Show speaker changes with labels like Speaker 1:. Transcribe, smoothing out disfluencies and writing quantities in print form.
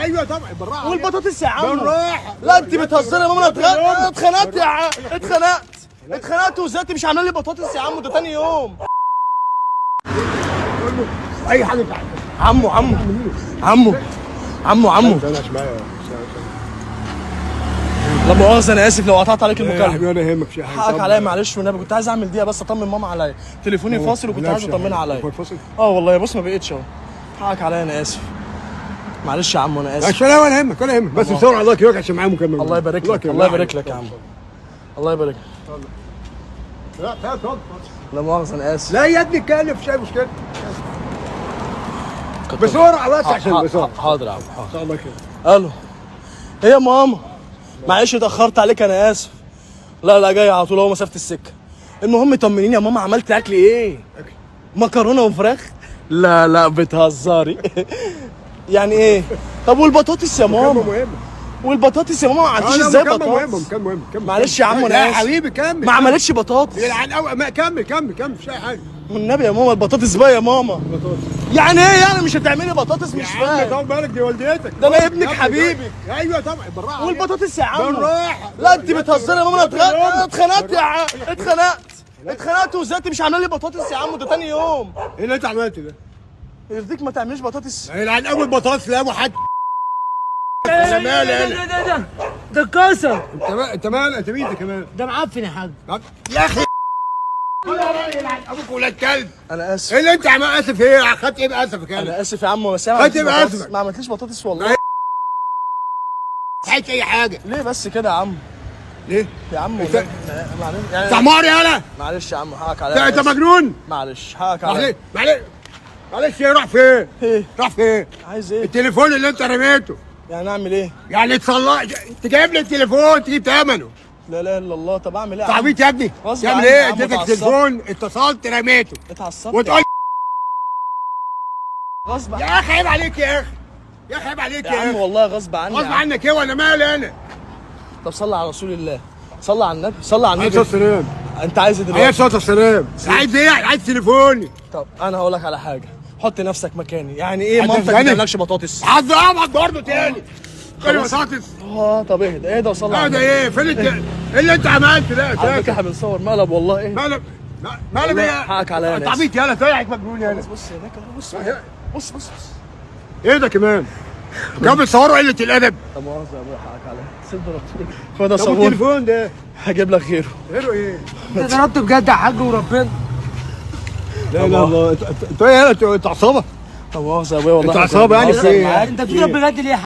Speaker 1: ايوه طبعا بالراحة.
Speaker 2: والبطاطس يا عمو.
Speaker 1: بالراحة.
Speaker 2: لا انت بتهزري يا ماما، انا اتخنقت يا عم، اتخنقت وزهقت، مش عامله لي بطاطس يا عمو، ده تاني يوم.
Speaker 1: اي حاجة تعمل.
Speaker 2: عمو عمو عمو عمو عمو، لا مؤاخذة انا اسف لو قطعت عليك
Speaker 1: يا
Speaker 2: المكالمة.
Speaker 1: حبيبي ولا يهمك شيء.
Speaker 2: حقك عليا معلش والنبي، كنت عايز اعمل دقيقة بس اطمن ماما عليا، تليفوني فاصل وكنت عايز اطمنها عليا.
Speaker 1: فاصل؟
Speaker 2: اه والله بص ما بقتش اهو. حقك عليا انا اسف. معلش يا عمو انا اسف.
Speaker 1: لا ولا يهمك ولا يهمك، بس بسرعة الله يكرمك عشان معايا مكالمة.
Speaker 2: الله يبارك لك، الله يبارك لك يا عم، الله يبارك لك.
Speaker 1: لا اتفضل.
Speaker 2: لا مؤاخذة انا اسف.
Speaker 1: لا يا ابني اتكلم، مفيش اي مشكلة. بسرعة بس عشان بسرعة.
Speaker 2: حاضر يا عم حاضر.
Speaker 1: ان شاء الله كده.
Speaker 2: الو ايه يا ماما؟ معلش اتاخرت عليك انا اسف. لا لا جاي على طول اهو مسافة السكة. المهم طمنيني يا ماما، عملت اكل ايه؟
Speaker 1: اكل
Speaker 2: مكرونه وفراخ؟ لا لا بتهزري. يعني ايه؟ طب والبطاطس يا
Speaker 1: مكالمة
Speaker 2: ماما؟
Speaker 1: مهمة.
Speaker 2: والبطاطس يا ماما ما عملتيش ازاي
Speaker 1: مكالمة مهمة،
Speaker 2: بطاطس؟
Speaker 1: مكالمة مهمة، كمل.
Speaker 2: معلش يا عم انا
Speaker 1: لا يا
Speaker 2: اسف.
Speaker 1: حبيبي كمل.
Speaker 2: ما عملتش بطاطس.
Speaker 1: يلعن قوي. ما كمل كمل كمل، مفيش اي حاجة.
Speaker 2: والنبي يا ماما البطاطس بقى يا ماما.
Speaker 1: بطاطس
Speaker 2: يعني ايه يعني مش هتعملي بطاطس؟ مش
Speaker 1: يا عم
Speaker 2: فاهم.
Speaker 1: طول بالك، دي والدتك.
Speaker 2: ده انا ابنك
Speaker 1: يا ابني،
Speaker 2: حبيبي.
Speaker 1: ايوه طبعا بالراحة.
Speaker 2: والبطاطس يا عم.
Speaker 1: بالراحة.
Speaker 2: لا انت بتهزري يا ماما، انا اتخنقت يا عم، اتخنقت وزهقت، مش عامله لي بطاطس يا عم، ده تاني يوم.
Speaker 1: ايه اللي انت عملته ده؟
Speaker 2: يرضيك ما تعمليش بطاطس؟
Speaker 1: يلعن اول بطاطس لابو حد. انا مالي انا؟
Speaker 3: ده ده ده اتكسر.
Speaker 1: انت مال، انت مين انت كمان؟
Speaker 3: ده معفن يا حاج.
Speaker 1: يا اخي يلعن ابوك ولاد كلب.
Speaker 2: انا اسف.
Speaker 1: ايه اللي انت عمال اسف ايه؟ خدت ايه باسفك انا؟
Speaker 2: انا اسف يا عم، بس انا ما
Speaker 1: هات
Speaker 2: عملتليش
Speaker 1: يبقى
Speaker 2: بطاطس.
Speaker 1: اسفك.
Speaker 2: ما عملتليش بطاطس والله.
Speaker 1: حكيت اي حاجة
Speaker 2: ليه بس كده يا عم؟
Speaker 1: ليه؟
Speaker 2: يا عم
Speaker 1: انت-
Speaker 2: والله معلش
Speaker 1: انت
Speaker 2: يعني،
Speaker 1: حمار يالا.
Speaker 2: معلش يا عم حقك عليا.
Speaker 1: انت مجنون.
Speaker 2: معلش حقك عليا.
Speaker 1: معلش معلش معلش. ايه راح فين؟
Speaker 2: ايه؟
Speaker 1: راح فين؟
Speaker 2: عايز ايه؟
Speaker 1: التليفون اللي انت رميته.
Speaker 2: يعني اعمل ايه؟
Speaker 1: يعني تصلح، تجيب لي التليفون تجيب ثمنه.
Speaker 2: لا اله الا الله. طب اعمل ايه يا
Speaker 1: انت
Speaker 2: عم؟
Speaker 1: عبيط يا ابني.
Speaker 2: غصب
Speaker 1: تعمل
Speaker 2: عني يا
Speaker 1: ايه؟
Speaker 2: عم،
Speaker 1: اديتك
Speaker 2: اتعصبت.
Speaker 1: تليفون اتصلت رميته
Speaker 2: اتعصبت
Speaker 1: وتقول
Speaker 2: غصب
Speaker 1: يا اخي عيب عليك يا اخي، يا اخي عيب عليك
Speaker 2: يا
Speaker 1: يا
Speaker 2: عم
Speaker 1: اخي.
Speaker 2: والله غصب عني.
Speaker 1: غصب عنك ايه وانا مالي انا؟
Speaker 2: طب صلي على رسول الله، صلي على النبي، صلي على
Speaker 1: عليه
Speaker 2: النبي.
Speaker 1: الصلاة والسلام.
Speaker 2: انت عايز ايه
Speaker 1: عليه
Speaker 2: دلوقتي؟
Speaker 1: الصلاة والسلام. عايز ايه؟ عايز تليفوني.
Speaker 2: طب انا هقول لك على حاجة، حط نفسك مكاني. يعني ايه
Speaker 1: حط
Speaker 2: مامتك ما
Speaker 1: مكاني؟
Speaker 2: تعملكش بطاطس؟
Speaker 1: عايز اقعد برضه تاني. كل
Speaker 2: خلاص.
Speaker 1: بطاطس.
Speaker 2: اه طب اهدى اهدى وصلي على
Speaker 1: ده
Speaker 2: النبي.
Speaker 1: ايه؟ فين ايه اللي انت عملته ده
Speaker 2: على فكرة
Speaker 1: اساسا؟
Speaker 2: احنا بنصور مقلب والله. ايه؟
Speaker 1: مالك مالك ايه؟
Speaker 2: حقك عليا
Speaker 1: انت
Speaker 2: انا اسف.
Speaker 1: عبيط يالا، طلعك مجنون يالا.
Speaker 2: بص هناك اهو، بص بص بص بص.
Speaker 1: ايه ده كمان؟ كانوا بيصوروا قلة الادب.
Speaker 2: طب مؤاخذة يا ابويا حقك عليا. سيب ضربتني. خد يا
Speaker 1: طب
Speaker 2: صابون.
Speaker 1: التليفون ده
Speaker 2: هجيب لك غيره.
Speaker 1: غيره ايه؟
Speaker 3: انت ضربت بجد يا حاج وربنا.
Speaker 1: لا لا الله. انت ايه يالا؟ انت عصابة؟
Speaker 2: طب مؤاخذة يا ابويا والله.
Speaker 1: انت عصابة يعني
Speaker 2: بنهزر
Speaker 1: في ايه؟
Speaker 2: معاك.
Speaker 3: انت بتضرب بجد ليه يا حاج؟